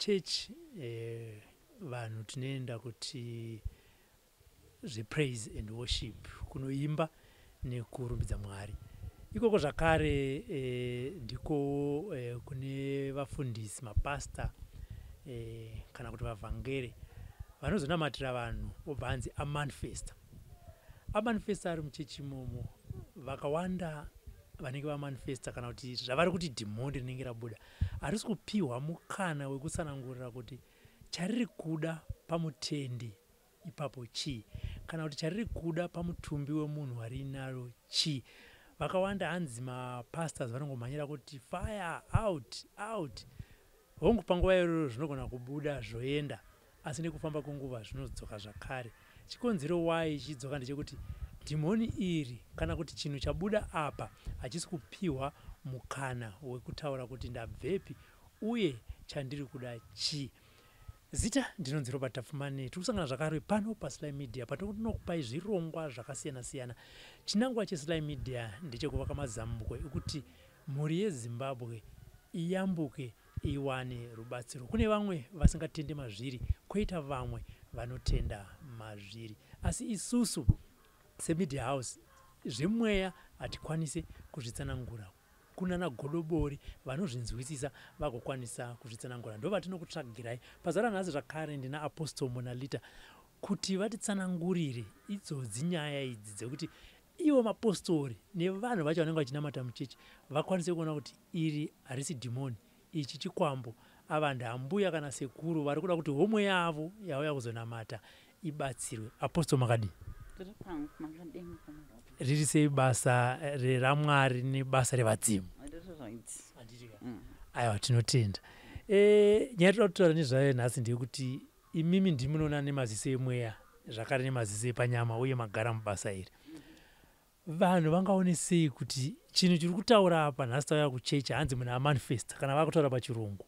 Kuchechi vanhu tinoenda kuti zvepraise and worship, kunoimba nekurumbidza Mwari. Ikoko zvakare ndiko kune vafundisi, mapasta kana kuti vavhangeri vanozonamatira vanhu, obva anzi amanifesta. Amanifesta ari muchechi imomo, vakawanda vanenge vamanifesta kana kuti zvavari kuti dhimoni rinenge rabuda harisi kupiwa mukana wekutsanangurira kuti chariri kuda pamutendi ipapo chii, kana kuti chariri kuda pamutumbi wemunhu warinaro chii. Vakawanda hanzi mapastors vanongomhanyira kuti fire, out, out. Hongu, panguva iroro zvinogona kubuda zvoenda, asi nekufamba kwenguva zvinodzoka zvakare. Chikonzero why ichidzoka ndechekuti dhimoni iri kana kuti chinhu chabuda apa hachisi kupiwa mukana wekutaura kuti ndabvepi uye chandiri kuda chii. Zita ndinonzi Robert Tapfumani. Tiri kusangana zvakare pano paSly Media, patinokupai zvirongwa zvakasiyana-siyana. Chinangwa cheSly Media ndechekuvaka mazambuko ekuti mhuri yeZimbabwe iyambuke, iwane rubatsiro. Kune vamwe vasingatende mazviri, kwoita vamwe vanotenda mazviri, asi isusu semedia house zvemweya hatikwanisi kuzvitsanangura. Kunana godobori vanozvinzwisisa vagokwanisa kuzvitsanangura ndo vatinokutsvagirai pazuva ranhasi. Zvakare ndina Apostle Monalita kuti vatitsanangurire idzodzi nyaya idzi dzekuti ivo mapostori nevanhu vacho vanenge vachinamata muchechi vakwanise kuona kuti iri harisi dhimoni, ichi chikwambo, ava ndambuya kana sekuru vari kuda kuti homwe yavo yauya kuzonamata ibatsirwe. Apostle, makadii? Tiri pangu, makadini, mukoma Robert? Riri sei basa reramwari nebasa revadzimu? Riri right. Aiwa, tinotenda. Nyaya toda kutaura nezvayo nhasi ndeyekuti imimi ndimunoona nemaziso emweya zvakare nemaziso epanyama, uye magara mubasa iri. Vanhu vangaone sei kuti chinhu chiri kutaura apa nhasi tauya kuchechi, hanzi munhu amanifesta, kana vakutaura pachirungu,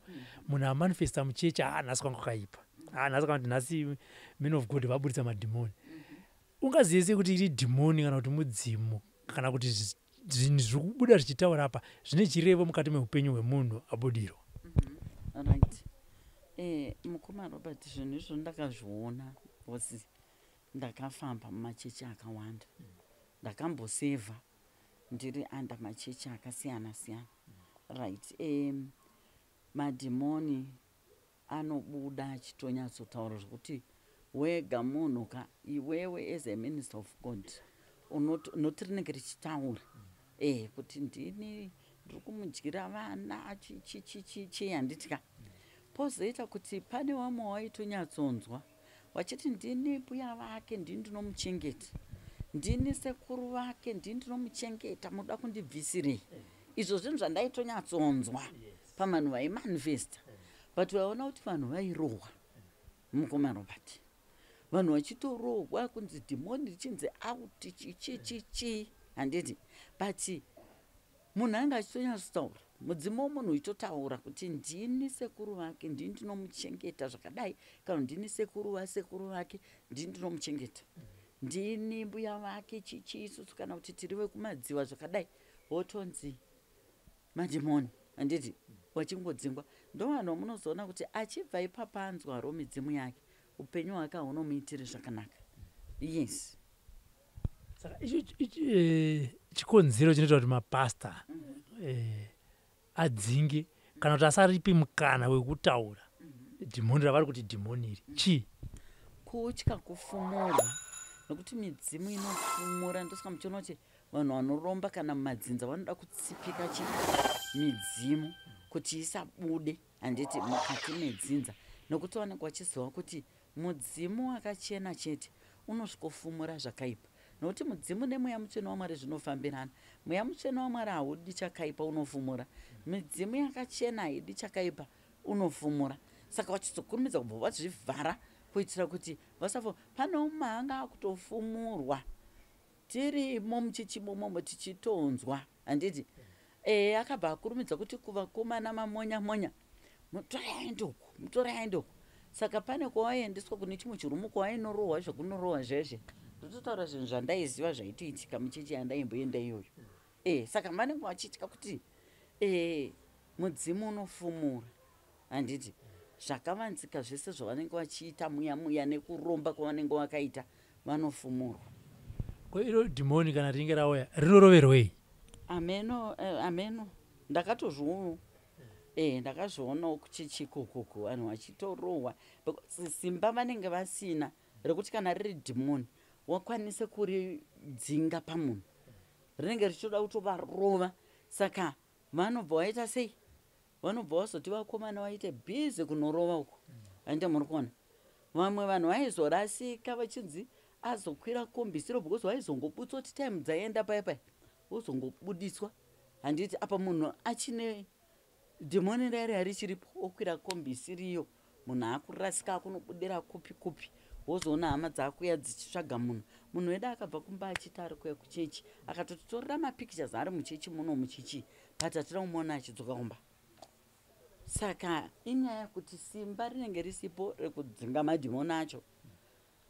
munhu amanifesta muchechi, ha, nhasi kwanga kwakaipa, ha, nhasi, kana kuti nhasi man of God vaburitsa madhimoni? Ungazive sei kuti iri dhimoni kana kuti mudzimu, kana kuti zvinhu zviri kubuda zvichitaura apa zvine chirevo mukati meupenyu hwemunhu abudirwa? Right, mukoma Robert, zvinhu izvo ndakazviona because ndakafamba mumachechi akawanda. Ndakambosevha ndiri under machechi akasiyana siyana, right? Madhimoni anobuda achitonyatsotaura zvokuti wega munhu ka iwewe as a minister of God noti rinenge richitaura kuti ndini ndiri kumudyira vana chichichichi, handitya. Pozoita kuti pane vamwe waitonyatsonzwa vachiti ndini mbuya vake, ndini ndinomuchengeta, ndini sekuru vake, ndini ndinomuchengeta, munoda kundibvisirei? Izvo zvinhu zvandaitonyatsonzwa pavanhu vaimanifesta. But vaiona kuti vanhu vairohwa, mukoma Robert, vanhu vachitorohwa kunzi dhimoni richinzi out, chichichichi, handiti? But munhu anga achitonyatsotaura, mudzimu womunhu uchitotaura kuti ndini sekuru vake, ndini ndinomuchengeta zvakadai, kana ndini sekuru vasekuru vake, ndini ndinomuchengeta, ndini mbuya vake, chichi isusu, kana kuti tiri vekumadziwa zvakadai, wotonzi madhimoni, handiti? Wachingodzingwa. Ndo vanhu vamunozoona kuti achibva ipapa anzwaro midzimu yake, upenyu hwake haunomuitiri zvakanaka, yes. Saka icho chikonzero chinoita kuti mapasta adzinge kana kuti asaripi mukana wekutaura dhimoni ravari kuti dhimoni iri chii? Kutya kufumurwa, nokuti midzimu inofumura. Ndosaka muchiona kuti vanhu vanoromba kana mumadzinza vanoda kutsipika chi midzimu kuti isabude, handiti, mukati medzinza, nokuti vanenge vachiziva kuti mudzimu wakachena chete unosvikofumura zvakaipa, nokuti mudzimu nemweya mutsvene waMwari zvinofambirana. Mweya mutsvene waMwari haudi chakaipa, unofumura. Midzimu yakachena haidi chakaipa, unofumura. Saka vachizokurumidza kubva vazvivhara kuitira kuti vasafo. Pane umwe anga akutofumurwa tirimo muchichimomomo tichitonzwa, handiti? Akabva akurumidza kuti kuvakomana mamonya monya, mutorai aende uku, mutorai aende uku. Saka pane kwawaiendeswa kune chimwe chirumu kwawainorohwa zvekunorohwa zvezve. Ndototaura zvinhu zvandaiziva zvaitoitika muchechi yandaimboenda iyoyo. Saka vanenge vachitya kuti mudzimu unofumura, handiti? Zvakavanzika zvese zvavanenge vachiita muya muya nekuromba kwavanenge vakaita, vanofumurwa. Ko iro dhimoni kana ringe rauya rinoroverwei? Ameno, ameno, ndakatozvionawo, ndakazvionawo kuchechi ikokoko vanhu vachitorohwa because simba vanenge vasina rekuti kana riri dhimoni wakwanise kuridzinga pamunhu, rinenge richitoda kutovarova. Saka vanobva vaita sei? Vanobva vazoti vakomana vaite bhizi kunorova uko, handiti muri kuona? Vamwe vanhu vaizorasika vachinzi azokwira kombisiro because vaizongobutswa kuti time dzaenda paya paya wozongobudiswa, handiti? Apa munhu achine dhimoni rari harichiripo, okwira kombisiriyo, munhu akurasika, akunobudira kupi kupi, wozoona hama dzakuya dzichitsvaga munhu. Munhu wedu akabva kumba achiti ari kuya kuchechi, akatotitorera mapictures ari muchechi muno muchichi, but hatina kumuona achidzoka kumba. Saka inyaya yekuti simba rinenge risipo rekudzinga madhimoni acho,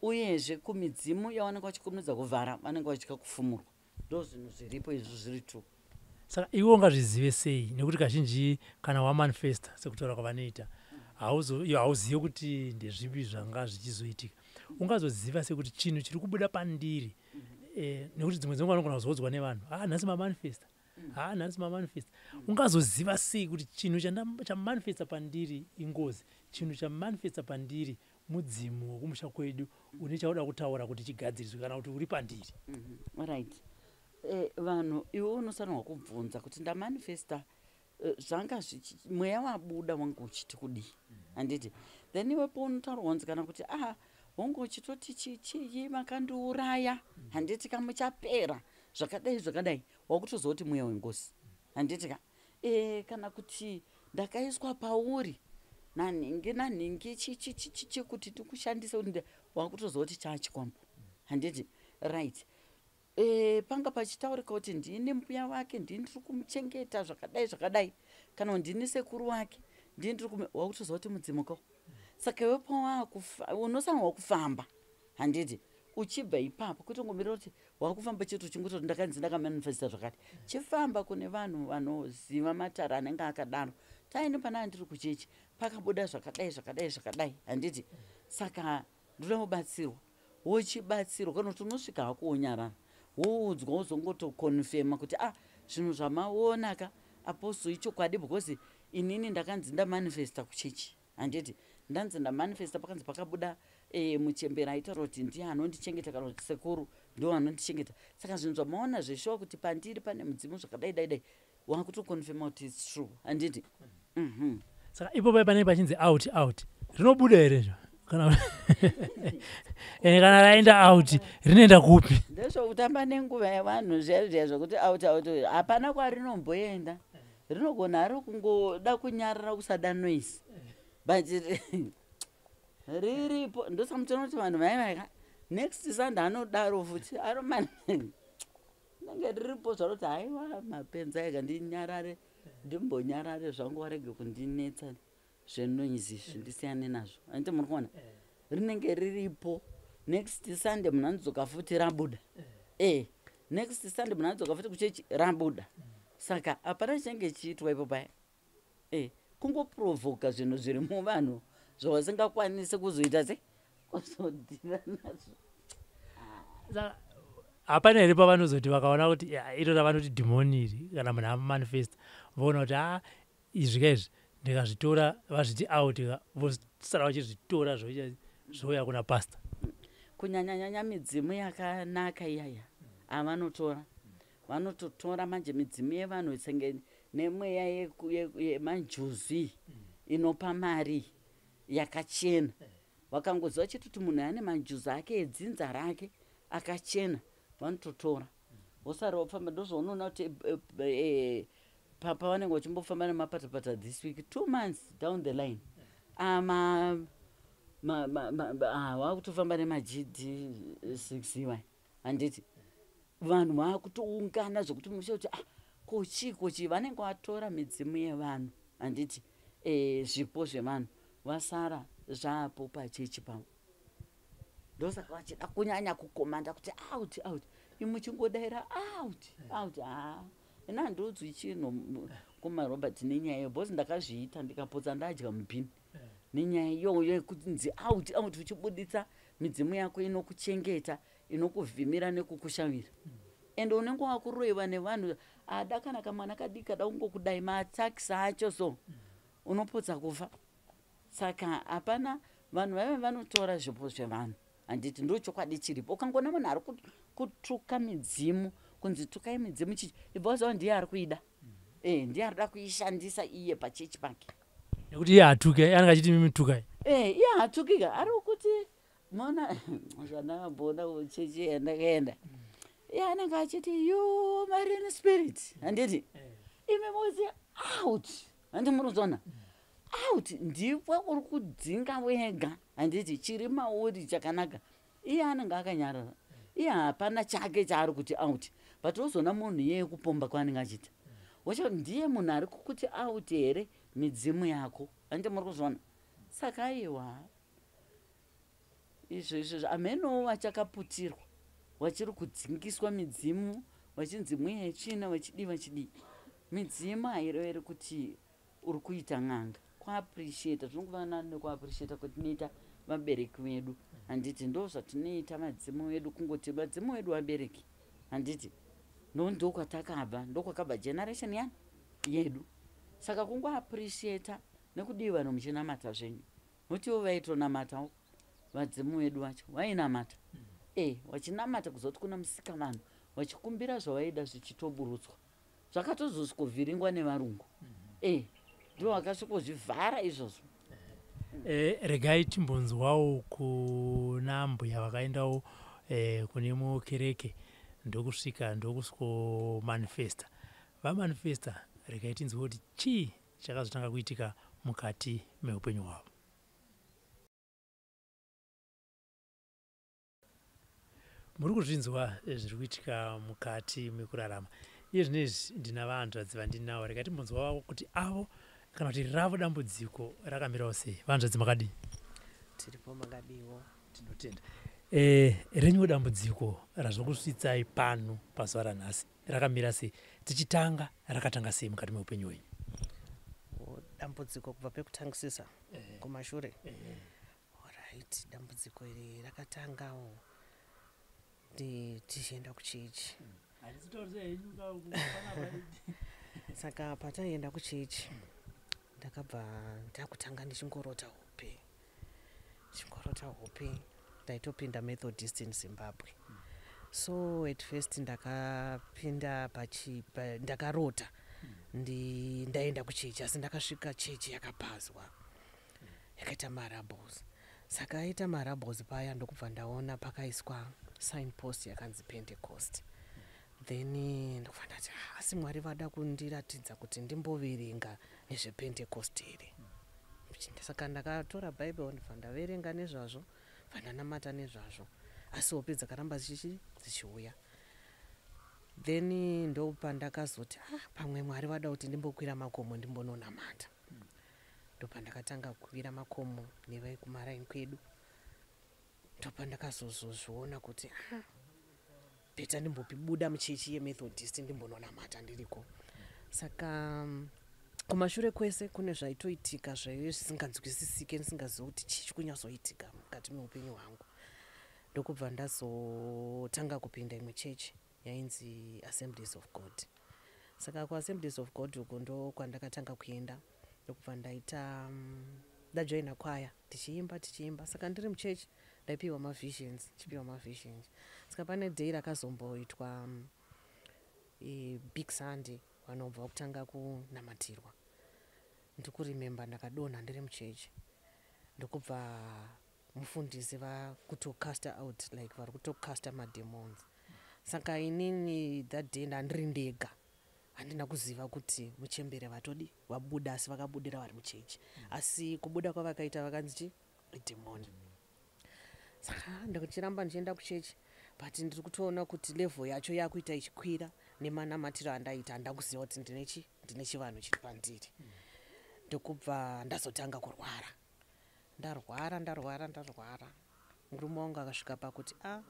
uyezve kumidzimu yavanenge vachikurumidza kuvhara, vanenge vachitya kufumurwa. Ndo zvinhu zviripo izvo, zviri tu. Saka iwe ungazvizive sei? Nekuti kazhinji kana wamanifesta, sekutaura kwavanoita, hauzivi kuti ndezvipi zvanga zvichizoitika. Ungazoziva sekuti chinhu chiri kubuda pandiri? Nekuti dzimwe dzenguva anogona kuzodzwa nevanhu, "Ah, nhasi mamanifesta, ha, nhasi mamanifesta." Ungazoziva sei kuti chinhu chamanifesta pandiri ingozi, chinhu chamanifesta pandiri mudzimu wekumusha kwedu une chauda kutaura kuti chigadziriswe, kana kuti uri pandiri? Right, vanhu, iwe unofanirwa kubvunza kuti ndamanifesta, zvanga zvichi mweya wabuda wanga uchiti kudii, handiti? Then iwe paunotaurwa kunzi kana kuti aha, wanga uchitoti chii, makandiuraya, handiti ka, muchapera zvakadai zvakadai, wakutoziva kuti mweya wengozi, handiti ka? Kana kuti ndakaiswa pauri nanhingi nanhingi chichichichichi kuti tikushandise kuti, wakutoziva kuti chaachikwambo, handiti? Right, panga pachitaurika kuti ndini mbuya wake, ndini ndiri kumuchengeta zvakadai zvakadai, kana kuti ndini sekuru wake, ndini ndiri wakutoziva kuti mudzimuko. Saka iwe unofanirwa kufamba, handiti, uchibva ipapo, kutongomirira kuti wakufamba chete uchingototi ndakanzi ndakamanifesta zvakati. Chifamba kune vanhu vanoziva matare anenge akadaro. Taini pana ndiri kuchechi, pakabuda zvakadai zvakadai zvakadai, handiti? Saka ndoda kubatsirwa. Wochibatsirwa, kana kuti unosvika hako wonyarara, woudzwa, wozongotokonfema kuti, "Ah, zvinhu zvamaona ka, apostle, ichokwadi, because inini ndakanzi ndamanifesta kuchechi, handiti? Ndanzi ndamanifesta, pakanzi pakabuda muchembera aitaura kuti ndiye anondichengeta, kana kuti sekuru ndo anondichengeta. Saka zvinhu zvamaona zveshuwa kuti pandiri pane mudzimu zvakadai dai dai." Wakutokonfema kuti it's true, handiti? Saka ipo pai panenge pachinzi out out, rinobuda here zvo? Kana ende kana raenda out, rinoenda kupi? Ndezvokutamba nenguva yevanhu zviya zviya zvokuti out out, hapana kwarinomboenda. Rinogona hari kungoda kunyarara, kusada noise, but riripo. Ndosamutoona kuti vanhu vaivaika next Sunday anodaro futi aromani, rinenge riripo zvaro kuti haiwa, mapenzi aika, ndinyarare, ndimbonyarare zvangu, warege kundinetsa zvenoise izvi, ndisiyane nazvo, handiti muri kuona? Rinenge riripo. Next Sunday munhu anodzoka futi rabuda. Next Sunday munhu anodzoka futi kuchechi rabuda. Saka hapana chinenge chiitwa ipo paya, kungoprovoka zvinhu zviri muvanhu zvavasingakwanisi kuzoita se kuzodhira nazvo. Saka hapana here pavanozoti vakaona kuti ya, iro ravanoti dhimoni iri, kana munhu amanifesta, voona kuti a, izvi ka izvi ndikazvitora, vazviti out ka, vosara vachizvitora, zvouya kuna pasta? Kunyanyanyanya midzimu yakanaka iyaya avanotora, vanototora manje midzimu yevanhu senge nemweya yemanjuzi inopa mari yakachena. Vakangoziva chete kuti munhu ane manjuzi ake edzinza rake akachena, vanototora, vosara vofamba. Ndozvaunoona kuti papa vanenge vachimbofamba nemapatapata this week, 2 months down the line ama vakutofamba nemaGD 6 iwai, handiti? Vanhu vakutoungana zvokuti mushe kuti, "Ah, kochii kochii?" Vanenge vatora midzimu yevanhu, handiti? Zvipo zvevanhu vasara zvaapo pachechi pavo. Ndosaka vachida kunyanya kukomanda kuti out out, imuchingodaira out out. Ha, ina handiudzwi chinhu kumarobert nenyaya iyo, because ndakazviita ndikapotsa ndadya mubhini. Nenyaya iyoyo yekunzi out out, uchibuditsa midzimu yako inokuchengeta, inokuvhimira nekukushavira, ende unenge wakuroyiwa nevanhu ada kana kamwana kadiki kada kungokudai, maattacks acho so unopotsa kufa. Saka hapana, vanhu vaive vanotora zvipo zvevanhu, handiti? Ndo chokwadi chiripo. Ukangoona munhu ari kutuka midzimu, kunzi tukai midzimu chichi, ibva waziva ndiye ari kuida, ndiye ari kuda kuishandisa iye pachechi pake. Nekuti iye hatuke, anenge achiti mimi tukai. Iye hatukika, ari kuti mona zvandakambona kuchechi yandakaenda, iye anenge achiti, "You marine spirit," handiti? Imi muzi out, handi munozoona out, ndiwe uri kudzinga wega, handiti? Chiri mauri chakanaka, iye anenge akanyarara, iye hapana chake chaari kuti out. But wozoona munhu iyeye kupomba kwaanenge achiita wacho, ndiye munhu ari kukuti out here midzimu yako, handiti muri kuzviona? Saka aiwa, izvo izvozvo amenowo vachakaputirwa, vachiri kudzingiswa midzimu, vachinzi mweya yetsvina, vachidii vachidii. Midzimu haireveri kuti uri kuita n'anga. Kuappreciata zvinongova nekuappreciata kwatinoita vabereki vedu, handiti? Ndo zvatinoita vadzimu vedu, kungoti vadzimu vedu vabereki, handiti? Ndo kwatakabva, ndokwakabva generation yani yedu. Saka kungoappreciata nekudii vanhu muchinamata zvenyu, notiwo vaitonamatawo vadzimu vedu vacho vainamata, vachinamata kuzoti kuna musika vanhu vachikumbira zvavaida, zvichitoburutswa, zvakatozosvikovhiringwa nevarungu. Ndo vakasvikozvivhara izvozvo. Regai timbonzwawo kuna mbuya vakaendawo kune mukereke, ndokusvika ndokusvikomanifesta, vamanifesta. Regai tinzwe kuti chii chakazotanga kuitika mukati meupenyu hwavo. Muri kuzvinzwa zviri kuitika mukati mekurarama iye zvinezvi. Ndina vahanzvadzi vandinawo. Regai timbonzwa kuti avo kana kuti ravo dambudziko rakamirawo sei. Vahanzvadzi, makadii? Tiripo, makadiwo? Tinotenda. Renyu dambudziko razvokusvitsai pano pazuva ranhasi rakamira sei? Tichitanga, rakatanga sei mukati meupenyu hwenyu? Dambudziko kubva pekutangisisa kumashure? Alright, dambudziko iri rakatangawo tichienda kuchechi. Saka pataienda kuchechi, ndakabva ndakutanga ndichingorota hope, ndichingorota hope. Ndaitopinda Methodist in Zimbabwe. So at first ndakapinda ndakarota ndaenda kuchechi, asi ndakasvika chechi yakapazwa, yakaita marubbles. Saka aita marubbles paya, ndokubva ndaona pakaiswa signpost yakanzi Pentecost. Then ndokubva ndati, "Ah, asi Mwari vada kundiratidza kuti ndimboverenga nezvePentecost here?" Saka ndakatora Bhaibheri, ndobva ndaverenga nezvazvo, bva ndanamata nezvazvo, asi hope dzakaramba dzichiuya. Then ndopandakazoti, ah, pamwe Mwari vada kuti ndimbokwira makomo, ndimbononamata. Ndopandakatanga kukwira makomo nevekumaraini kwedu. Ndopandakazozozviona kuti, ah, better ndimbopibuda muchechi yeMethodist, ndimbononamata ndiriko. Saka kumashure kwese kune zvaitoitika zvaive zvisinganzwisisike, ndisingazivi kuti chii chikunyatsoitika mukati meupenyu hwangu. Ndokubva ndazotanga kupinda imwe chechi yainzi Assemblies of God. Saka kuAssemblies of God uku ndo kwandakatanga kuenda, ndokubva ndaita ndajoina kwaya, tichiimba tichiimba. Saka ndiri muchechi ndaipiwa mavisions, chipiwa mavisions. Saka pane day rakazomboitwa big Sunday, vanobva kutanga kunamatirwa. Ndikuremember ndakadonha ndiri muchechi, ndokubva mufundisi vakutocasta out, like vari kutocasta mademons. Saka inini that day ndandiri ndega, handina kuziva kuti muchembere vatodi vabuda, asi vakabudira vari muchechi. Asi kubuda kwavakaita vakanzi chi idhemoni. Saka ndichiramba ndichienda kuchechi, but ndiri kutoona kuti level yacho yakuita ichikwira nemanamatiro andaita. Handina kuziva kuti ndine chivanhu chiri pandiri. Ndokubva ndazotanga kurwara, ndarwara, ndarwara, ndarwara. Murume wangu akasvika pakuti, a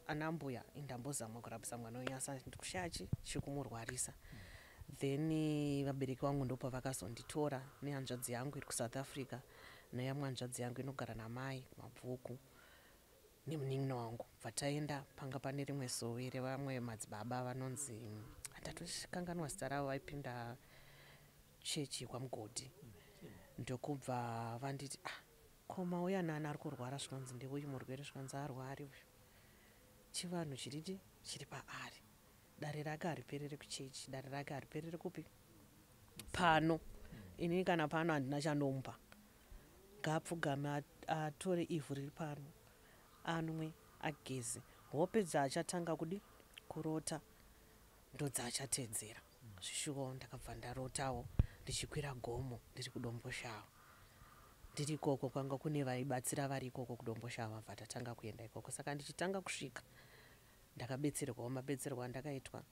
ana mbuya, indambozama kurapisa mwana wenyu, asi ndikushaya chi chikumurwarisa. Then vabereki vangu ndopavakazonditora nehanzvadzi yangu iri kuSouth Africa. Neyamwe hanzvadzi yangu inogara namai kumabvuku nemunin'ina wangu. Bva taenda panga pane rimwe sowe revamwe madzibaba vanonzi, handatokanganwa zita ravo, vaipinda chechi kwaMugodhi. Ndokubva vanditi, ah, ko mauya nani ari kurwara? Zvikanzi ndeuyu murwere. Zvikanzi arwari uyu, chivanhu chiriti chiri paari, dare rake hariperere kuchechi, dare rake hariperere kupi pano. Inini kana pano handina chandomupa, ngaapfugame atore ivhu riri pano, anwe, ageze. Hope dzaachatanga kudi kurota ndodzaachatedzera. Zvishuwo ndakabva ndarotawo ndichikwira gomo ndiri kuDomboshava. Ndiri ikoko kwanga kune vaibatsira vari ikoko kuDomboshava, bva tatanga kuenda ikoko. Saka ndichitanga kusvika ndakabetserwawo, mabetserwo andakaitwa,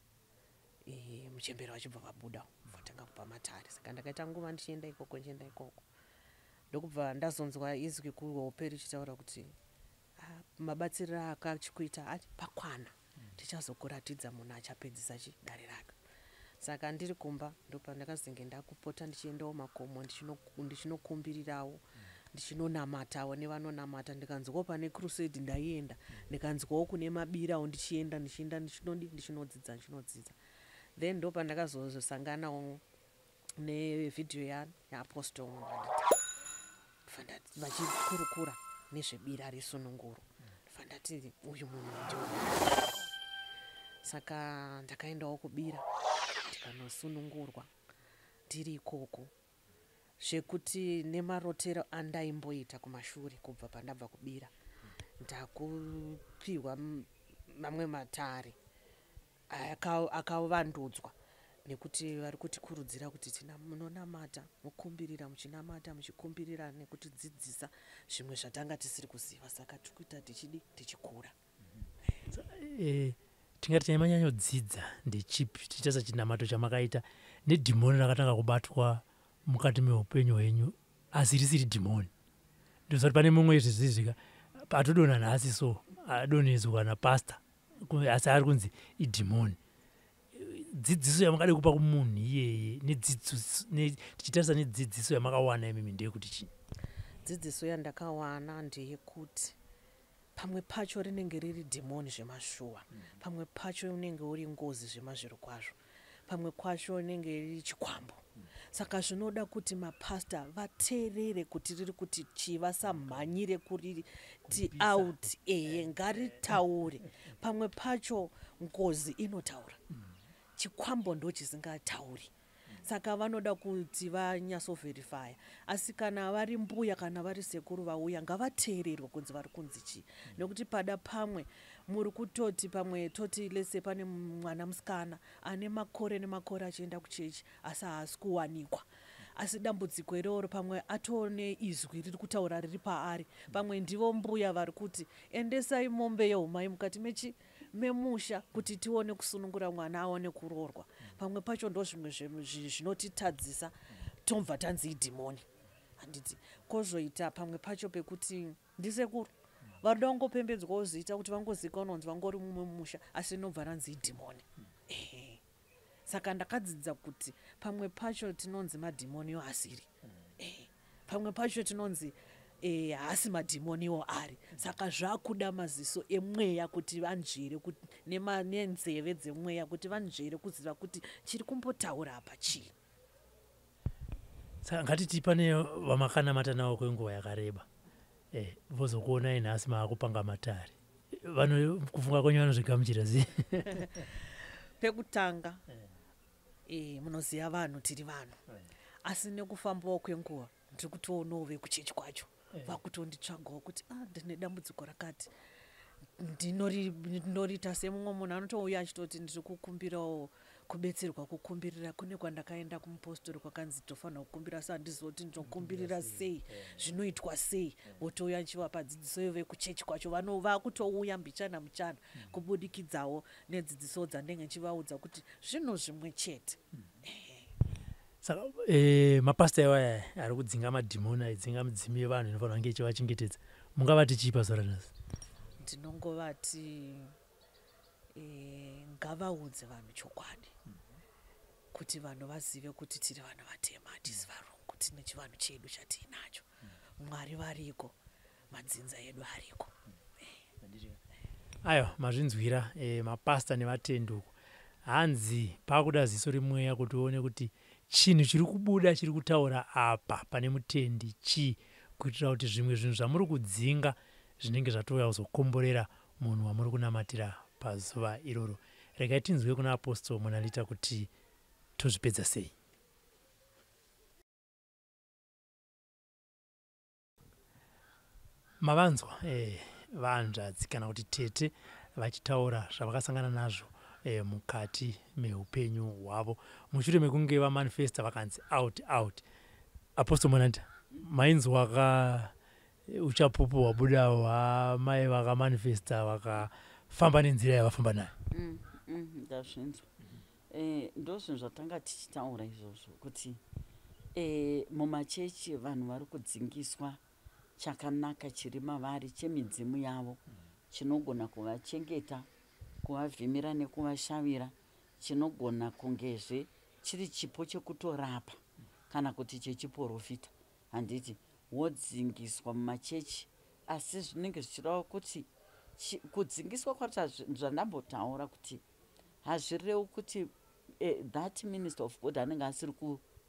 muchembere vachibva vabuda, vatanga kupa matare. Saka ndakaita nguva ndichienda ikoko, ndichienda ikoko, ndokubva ndazonzwa izwi kuhope richitaura kuti, ah, mabatsiriro akachikuita ati pakwana, tichazokuratidza munhu achapedzisa chidare rake. Saka ndiri kumba ndopandakazenge ndakupota ndichiendawo makomo, ndichinokumbirirawo, ndichinonamatawo nevanonamata. Ndikanzwawo pane crusade ndaienda, ndikanzwawo kune mabirawo ndichienda, ndichienda, ndichinodi, ndichinodzidza, ndichinodzidza. Then ndopandakazosanganawo nevhidhiyo yaApostle vachikurukura nezvebira resununguro. Ndobva ndati uyu munhu ndiwo. Saka ndakaendawo kubira ndikanosunungurwa ndiri ikoko, zvekuti nemarotero andaimboita kumashure kubva pandabva kubira, ndakupiwa mamwe matare akavandudzwa nekuti vari kutikurudzira kuti munonamata, mukumbirira, muchinamata, muchikumbirira nekutidzidzisa zvimwe zvatanga tisiri kuziva. Saka tiri kuita tichidi tichikura. Tingati chamanyanyodzidza ndechipi tichitarisa chinamato chamakaita nedhimoni rakatanga kubatwa mukati meupenyu hwenyu, asi risiri dhimoni? Ndozati pane mumwe izvezvizvika atodonha nhasi, so adonhedzwa napasta, asi ari kunzi idhimoni. Dzidziso yamakade kupa kumunhu iyeye, tichitarisa nedzidziso yamakawana imimi, ndeyekuti chii? Dzidziso yandakawana ndeyekuti pamwe pacho rinenge riri dhimoni zvemashuwa, pamwe pacho unenge uri ngozi zvemazviro kwazvo, pamwe kwacho inenge riri chikwambo. Saka zvinoda kuti mapasta vateerere kuti riri kuti chii, vasamhanyire kuriti out. Eye, ngaritaure. Pamwe pacho ngozi inotaura, chikwambo ndo chisingatauri. Saka vanoda kuti vanyatsoverifya. Asi kana vari mbuya kana vari sekuru vauya, ngavateererwe kunzi vari kunzi chii, nekuti pada pamwe muri kutoti, pamwe toti lese pane mwana musikana ane makore nemakore achienda kuchechi asi haasi kuwanikwa, asi dambudziko iroro pamwe atone izwi riri kutaura riri paari. Pamwe ndivo mbuya vari kuti endesai mombe yehumai mukati mechi memusha kuti tione kusunungura mwana aone kuroorwa. Pamwe pacho ndo zvimwe zvinotitadzisa, tobva tanzi idhimoni, handiti? Kwozoita pamwe pacho pekuti ndisekuru varida kungopembedzwawo zita kuti vangozikanwa kunzi vangori mumwe mumusha, asi inobva ranzi idhimoni. Ehe. Saka ndakadzidza kuti pamwe pacho tinonzi madhimoniwo asiri, pamwe pacho tinonzi haasi madhimoniwo ari. Saka zvakuda maziso emweya kuti vanzvere nenzeve dzemweya kuti vanzvere kuziva kuti chiri kumbotaura apa chii. Saka ngatiti pane vamakanamata navo kwenguva yakareba, vozokuonai nhasi maakupanga matare. Vano kufunga kwenyu vanozvigamuchira sei? Pekutanga, munoziva vanhu tiri vanhu, asi nekufambawo kwenguva ndiri kutoonawo vekuchechi kwacho vakutonditsvagawo kuti, ah, ndine dambudziko rakati, ndinoriita semumwe munhu anotouya achitoti ndiri kukumbirawo kubetserwa kukumbirira kune kwandakaenda kumupostori kwakanzi tofanira kukumbira, asi handizivi kuti ndinokumbirira sei, zvinoitwa sei. Votouya ndichivapa dzidziso iyo. Vekuchechi kwacho vakutouya mbichana muchana kubudikidzawo nedzidziso dzandenge ndichivaudza kuti zvinhu zvimwe chete. Saka mapasta iwaya ari kudzinga madhimoni, aidzinga midzimu yevanhu inofanira kunge ichivachengetedza, mungavati chii pazuva ranhasi? Ndinongovati ngavaudze vanhu chokwadi kuti vanhu vazive kuti tiri vanhu vatema, hatisi varungu, tine chivanhu chedu chatiinacho. Mwari variko, madzinza edu ariko. Aiwa, mazvinzwira, mapasta nevatenduko. Hanzi pakuda ziso remweya kuti uone kuti chinhu chiri kubuda chiri kutaura apa pane mutendi chii, kuitira kuti zvimwe zvinhu zvamuri kudzinga zvinenge zvatouya kuzokomborera munhu wamuri kunamatira pazuva iroro. Regai tinzwe kuna Apostle Monalita kuti tozvipedza sei. Mavanzwa vahanzvadzi kana kuti tete vachitaura zvavakasangana nazvo mukati meupenyu hwavo mushure mekunge vamanifesta vakanzi out out. Apostle Monalita, mainzwa ka uchapupu hwabuda hwamai vakamanifesta vakafamba nenzira yavafamba nayo? Ndazvinzwa. Ndo zvinhu zvatanga tichitaura izvozvo kuti mumachechi vanhu vari kudzingiswa chakanaka chiri mavari chemidzimu yavo, chinogona kuvachengeta, kuvavhimira nekuvashavira, chinogona kungezve chiri chipo chekutorapa kana kuti chechiprofita, handiti? Wodzingiswa mumachechi, asi zvinenge zvichireva kuti kudzingiswa kwacho, zvandambotaura kuti hazvirevi kuti that minister of God anenge asiri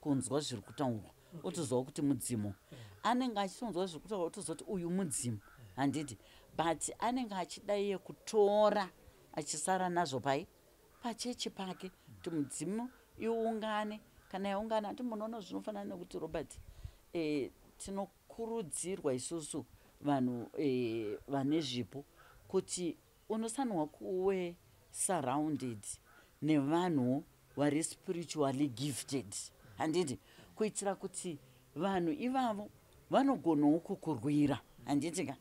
kunzwa zviri kutaurwa, otoziva kuti mudzimu. Anenge achitonzwa zviri kutaurwa, otoziva kuti uyu mudzimu, handiti? But anenge achida iye kutora achisara nazvo pai pachechi pake, kuti mudzimu iungane. Kana yaungana, handi munoona zvinofanana nekuti, Robert, tinokurudzirwa isusu vanhu vane zvipo kuti unofanirwa kuve surrounded nevanhu vari spiritually gifted, handiti? Kuitira kuti vanhu ivavo vanogonawo kukurwira, handiti ka?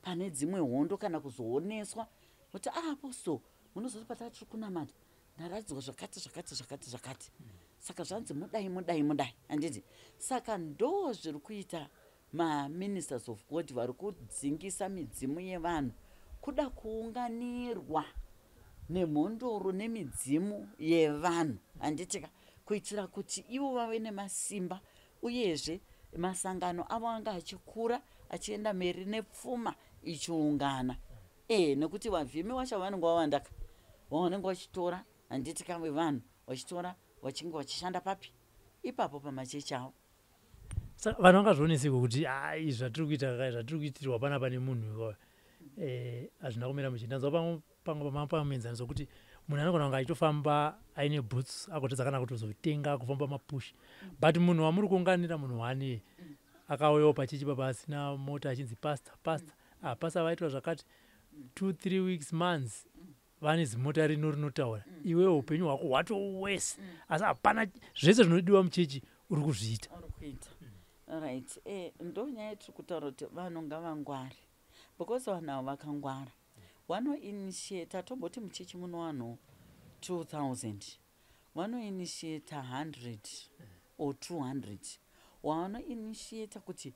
Pane dzimwe hondo kana kuzooneswa kuti, ah, apostle, munozoti patava tiri kunamata ndaratidzwa zvakati zvakati zvakati zvakati, saka zvanzi mudai mudai mudai, handiti? Saka ndo zviri kuita maministers of God vari kudzingisa midzimu yevanhu, kuda kuunganirwa nemhondoro nemidzimu yevanhu, handitika? Kuitira kuti ivo vave nemasimba, uyezve masangano avo anga achikura achienda mberi nepfuma ichiungana, nekuti vavhimi vacho vanenge vawandaka, vavanenge vachitora, handiti kamwe vanhu vachitora vachinge vachishanda papi ipapo pamachechi avo. Saka vanhu vangazvioneseko kuti ai zvatiri kuita, zvatiri kuitirwa panapa nemunhu hazvina kumira mushe? Ndanzwa pamwe pamapa muenzaniso kuti munhu anogona kunge achitofamba aine boots, agotadza kana kutozotenga, kufamba mapushi, but munhu wamuri kuunganira, munhu wani akauyawo pachechi papa asina mota, achinzi pastor, pastor, ah, pastor vaitwa zvakati, 2, 3 weeks, months, vane zimota rino rinotaura. Iwewe upenyu hwako hwatowese, asi hapana zvese zvinodiwa muchechi uri kuzviita. Uri kuita right. Ndo nyaya yetiri kutaura kuti vanhu ngavangware, because vanhu ava vakangwara vanoinitiata. Tomboti muchechi muno vanhu 2000, vanoinitiata 100 or 200, wavanoinitiata kuti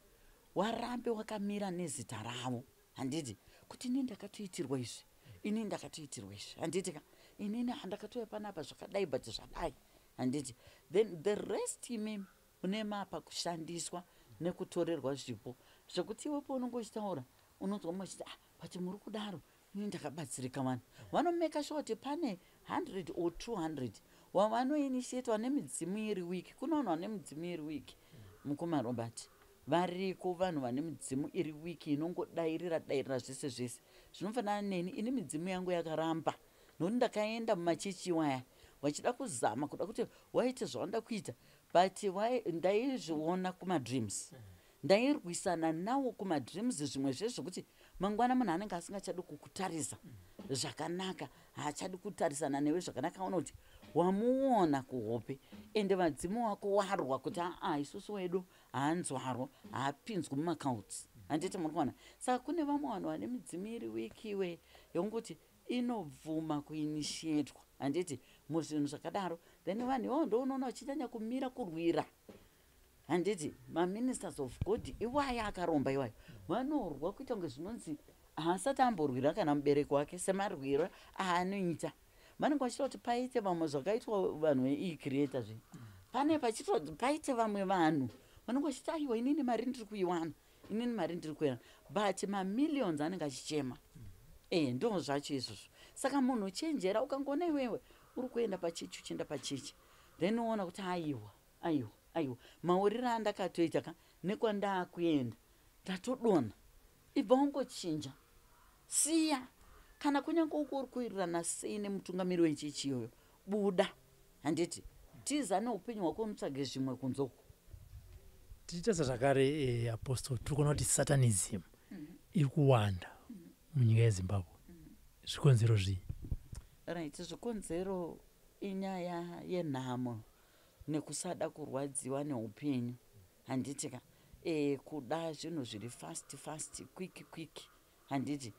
warambe wakamira nezita ravo, handiti? Kuti inini ndakatoitirwa izvi, inini ndakatoitirwa izvi, handiti ka? Inini handakatouya panapa zvakadai, but zvadai, handiti? Then the rest imimi une mapa kushandiswa nekutorerwa zvipo, zvekuti iwe paunonge uchitaura unonzwa mumwe achiti, ah, but muri kudaro, inini ndakabatsirika. Vanhu vanomeka sure kuti pane 100 or 200 wavanoinitiatwa nemidzimu iri weak. Kuna vanhu vane midzimu iri weak, mukoma Robert, variko vanhu vane midzimu iri weak inongodairira dairira zvese zvese. Zvinofanana neni, ini midzimu yangu yakaramba nokuti ndakaenda mumachechi iwaya vachida kuzama kuda kuti waite zvavanoda kuita, but ndaizviona kumadreams, ndairwisana nawo kumadreams. Zvimwe zvezvokuti mangwana munhu anenge asingachadi kukutarisa zvakanaka, haachadi kutarisana newe zvakanaka, aona kuti wamuona kuhope, ende vadzimu wako warwa kuti aa, isusu wedu haanzwaro, haapinzwi mumacounts, handiti muri kuona? Saka kune vamwe vanhu vane midzimu iri weak iwe yongoti inobvuma kuinitiatwa, handiti, muzvinhu zvakadaro. Then vanhu ivavo ndo unoona vachinyanya kumira kurwira, handiti? Maministers of God iwaya akaromba iwayo vanorwa kuita kunge zvinonzi haasati amborwira kana mubereki wake semarwiro aanoita. Vanenge vachita kuti paite vamwe zvakaitwa vanhu veecreator zve pane pachiitwa, paite vamwe vanhu. Vanenge vachiti, "Aiwa, inini mari ndiri kuiwana, inini mari ndiri kuiwana," but mamillions anenge achichema. Ndo zvacho izvozvo. Saka munhu chenjera. Ukangoona iwewe uri kuenda pachechi, uchienda pachechi, then uona kuti, "Aiwa, aiwa, aiwa, mauriro andakatoita ka nekwandaakuenda ndatodonha," ibva wangochinja, siya. Kana kunyange uko uri kuwirirana sei nemutungamiri wechechi iyoyo, buda, handiti? Tiza neupenyu hwako, unotsvage zvimwe kunzoko. Tichitarisa zvakare, Apostle, tiri kuona kuti satanism iri kuwanda munyika yeZimbabwe. Zvikonzero zvii? Right, zvikonzero inyaya yenhamo nekusada kurwadziwa neupenyu, handiti ka? Kuda zvinhu zviri fast fast, quick quick, handiti?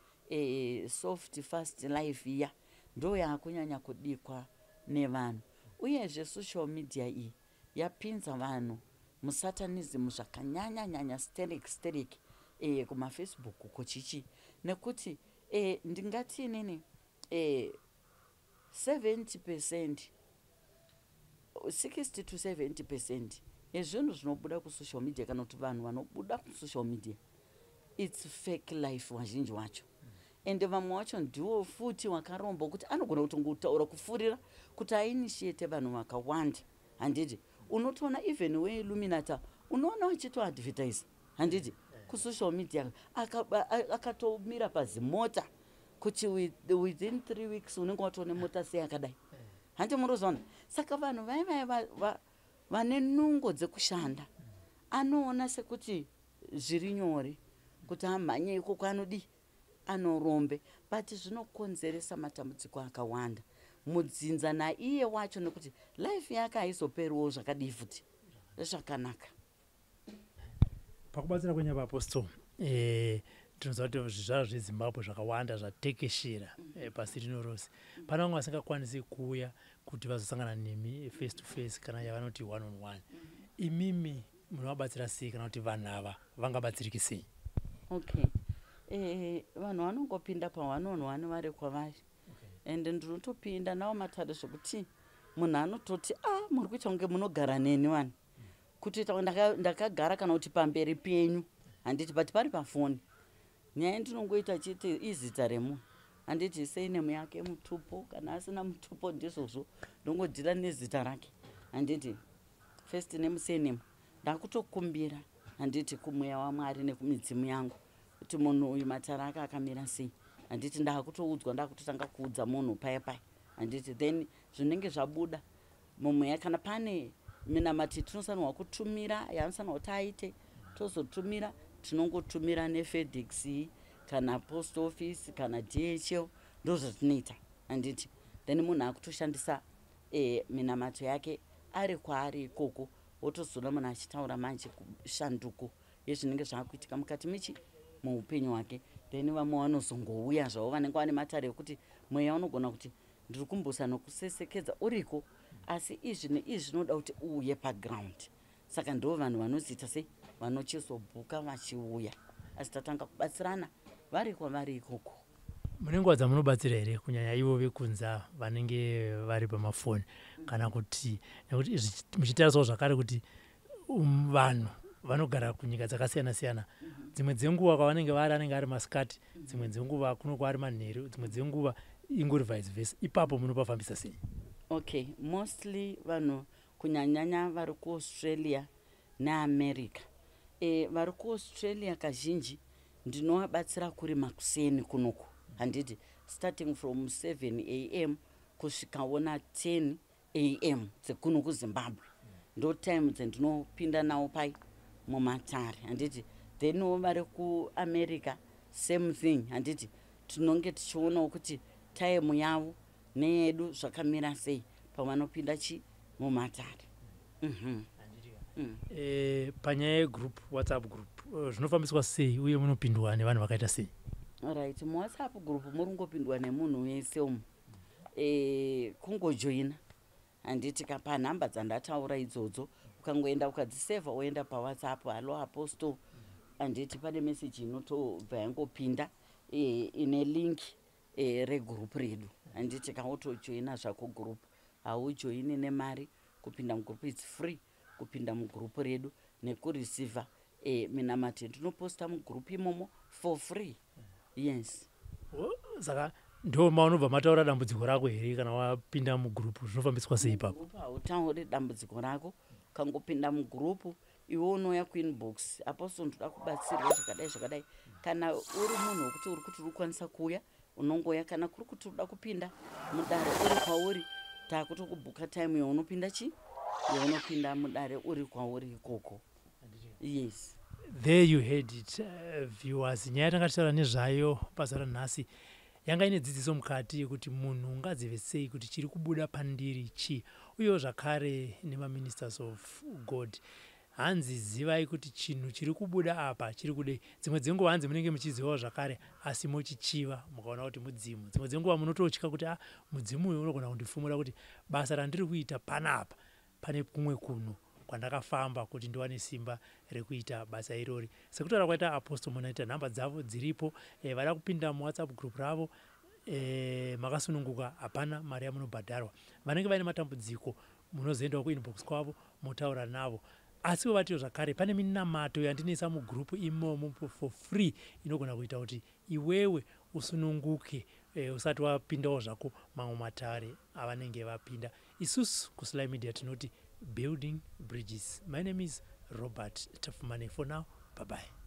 Soft fast life iya ndo yaakunyanya kudikwa nevanhu. Uyezve social media iyi yapinza vanhu musatanism zvakanyanya nyanya, sterek sterek, kumaFacebook kuchichi. Nekuti ndingati inini 70%, 60 to 70% yezvinhu zvinobuda kusocial media, kana kuti vanhu vanobuda kusocial media, it's fake life vazhinji vacho. Ende vamwe vacho ndiwo futi wakaromba kuti anogona kutongotaura kufurira kuti ainitiate vanhu vakawanda, handiti? Unotoona even weIlluminati, unoona vachitoadvertise, handiti, kusocial media, akatomira pazimota kuti within 3 weeks unenge watone mota sei yakadai, handi murozvaona? Saka vanhu vai vane nungo dzekushanda anoona sekuti zviri nyore kuti amhanye ikoko, anodii, anorombe. But zvinokonzeresa matambudziko akawanda mudzinza naiye wacho, nekuti life yake haizoperiwo zvakadii futi zvakanaka. Pakubatsira kwenyu, Apostle, tinoziva kuti zvizvarwa zveZimbabwe zvakawanda zvatekeshera pasi rino rose. Pane vamwe vasingakwanisi kuuya kuti vazosangana nemi face to face, kana yavanoti one on one. Imimi munovabatsira sei, kana kuti vanhu ava vangabatsirike sei? Okay, vanhu vanongopinda pa1 on 1 vari kwavari, ende ndinotopinda nawo matare zvekuti munhu anototi, "A, ah, muri kuita kunge munogara neni wani, kutoita ndakagara kana kuti pamberi penyu," handiti? But pari pafoni. Nyaya ndinongoita chete izita remunhu, handiti? Surname yake, mutupo, kana asina mutupo ndizvozvo, ndongodhila nezita rake, handiti? First name, surname. Ndakutokumbira, handiti, kumweya waMwari nekumidzimu yangu kuti munhu uyu matare ake akamira sei, handiti? Ndakutoudzwa, ndakutotanga kuudza munhu paya paya, handiti? Then zvinenge zvabuda mumweya, kana pane minamati tinofanirwa kutumira, yaanofanirwa kuti aite, tozotumira. Tinongotumira neFedEx kana post office kana DHL, ndo zvatinoita, handiti? Then munhu akutoshandisa minamato yake ari kwaari ikoko, wotozoona munhu achitaura manje shanduko yezvinenge zvaakuitika mukati mechi muupenyu hwake. Then vamwe vanozongouya zvavo, vanenge vane matare ekuti mweya unogona kuti, "Ndiri kumbosa nokusesekedza uriko, asi izvi neizvi zvinoda kuti uuye paground." Saka ndo vanhu vanoziita sei, vanochizobhuka vachiuya, asi tatanga kubatsirana vari kwavari ikoko. Mune nguva dzamunobatsira here, kunyanya ivo vekunza vanenge vari pamafoni, kana kuti nekuti muchitarisawo zvakare kuti vanhu vanogara kunyika dzakasiyana siyana, dzimwe dzenguva kwavanenge vari anenge ari masikati, dzimwe dzenguva kuno kwaari manheru, dzimwe dzenguva ingori vice versa, ipapo munopafambisa sei? Okay, mostly vanhu kunyanyanya vari kuAustralia neAmerica, vari kuAustralia kazhinji ndinovabatsira kuri makuseni kunoku, handiti? Starting from 7 a.m. kusvikawo na10 a.m. dzekuno kuZimbabwe, ndo time dzendinopinda nawo pai mumatare, handiti? Thenwo vari kuAmerica, same thing, handiti? Tinonge tichionawo kuti time yavo neyedu zvakamira sei pavanopinda chi mumatare. Panyaya yegroup, WhatsApp group, zvinofambiswa sei uye munopindwa nevanhu vakaita sei? Right, muWhatsApp group muri kungopindwa nemunhu wese umu. Kungojoina, handiti ka? Panhamba dzandataura idzodzo, ukangoenda ukadzisevha, woenda paWhatsApp, "Hello Apostle," handiti? Pane meseji inotobva yangopinda ine link regroup redu, handiti ka? Wotojoina zvako group. Haujoini nemari kupinda mugroup, it's free kupinda mugroup redu. nekureceiva minamato yandinoposta mugroup imomo for free. Yes. Saka ndo maunobva mataura dambudziko rako here kana wapinda mugroup? Zvinofambiswa sei ipapo? Mugroup hautauri dambudziko rako. Ukangopinda mugroup, iwe unouya kuinbox: "Apostle, ndoda kubatsirwa zvakadai zvakadai." Kana uri munhu wekuti uri kuti uri kukwanisa kuuya, unongoya. Kana kuri kuti uda kupinda mudare uri kwauri, taakutokubhuka time yaunopinda chi yaunopinda mudare uri kwauri ikoko. Yes. There you heard it, viewers. Nyaya yatanga tichitaura nezvayo pazuva ranhasi yanga ine dzidziso mukati yekuti munhu ungazive sei kuti chiri kubuda pandiri chii, uyewo zvakare nemaministers of God. Hanzi zivai kuti chinhu chiri kubuda apa chiri kudei. Dzimwe dzenguva hanzi munenge muchizivawo zvakare, asi mochichiva mukaona kuti mudzimu. Dzimwe dzenguva munototya kuti a mudzimu uyu unogona kundifumura kuti basa randiri kuita panapa pane kumwe kunhu kwandakafamba kuti ndiwane simba rekuita basa irori. Sekutaura kwaita Apostle Munaita, nhamba dzavo dziripo. Vada kupinda muWhatsApp group ravo, makasununguka, hapana mari yamunobhadharwa. Vanenge vaine matambudziko munozoendawo kuinbox kwavo motaura navo. Asiwo vatiwo zvakare pane minamato yandinoisa mugroup imomo for free, inogona kuita kuti iwewe usununguke usati wapindawo zvako mamwe matare avanenge vapinda. Isusu kuSly Media tinoti building bridges. My name is Robert Tafumane. For now, bye bye.